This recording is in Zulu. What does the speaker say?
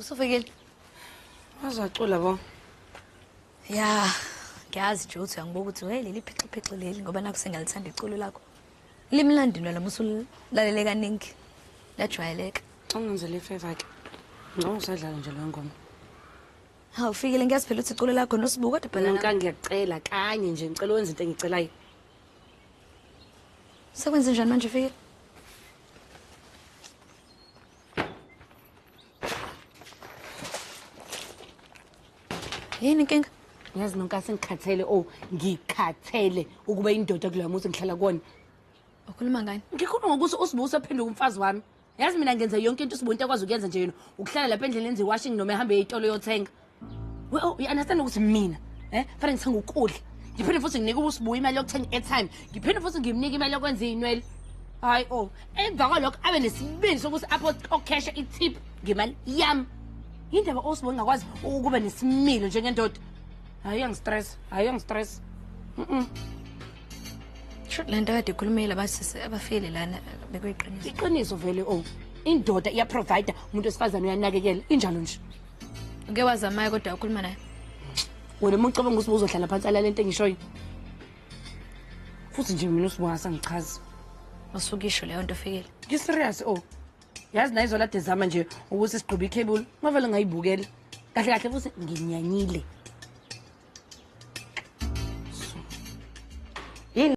Usufikile? Wazacula bo. Ya, ngiyazi nje ukuthi uyangibuka ukuthi hey leli phixiphixi leli ngoba nakho sengalithanda iculo lakho. Limnandi noma usulalele kaningi. Lajwayeleka. Ungenzele ifavor ke. Ngcono usadlala nje leyo ngoma. Hawu ufikile ngiyazi phela ukuthi iculo lakho nosibuko kodwa phela Nonka ngiyacela kanye nje ngicela wenze into engicelayo. Sekwenze njani manje ufikile? Yini inkinga? Yazi nonka sengikhathele oh ngikhathele ukuba indoda kuloya muzi ngihlala kuwona. Ukhuluma ngani? Ngikhuluma ngokuthi uSibu usephenduka umfazi wami. Yazi mina ngenza yonke into uSibu into akwazi ukuyenza nje yena ukuhlala lapha endlini enze washing noma ehambe eyitolo yothenga. We oh you understand ukuthi mina eh fanele ngithenga ukudla. Ngiphinde futhi nginike uSibu imali yokuthenga airtime. Ngiphinde futhi ngimnike imali yokwenza izinwele. Hayi oh emva kwalokho abe nesibindi sokuthi apho okhesha i-tip ngemali yami. Yindaba uSibu engakwazi ukuba nesimilo njengendoda. Hayi uyangistress, hayi uyangistress. Mhm. Sho le nto kade ikhulumile abasisi abafile lana bekuyiqiniso. Iqiniso vele oh. Indoda iyaprovide umuntu wesifazane uyanakekela injalo nje. Uke wazamayo kodwa ukhuluma naye. Wena uma ucabanga ukuthi uzohlala phansi alale into engishoyo. Futhi nje mina uSibu asangichazi. Usuke isho leyo nto fikile. Ngi-serious oh. Yazi nayizo lade zama nje ukuthi sigqibe icable, ngavele ngayibukela. Kahle kahle futhi nginyanyile.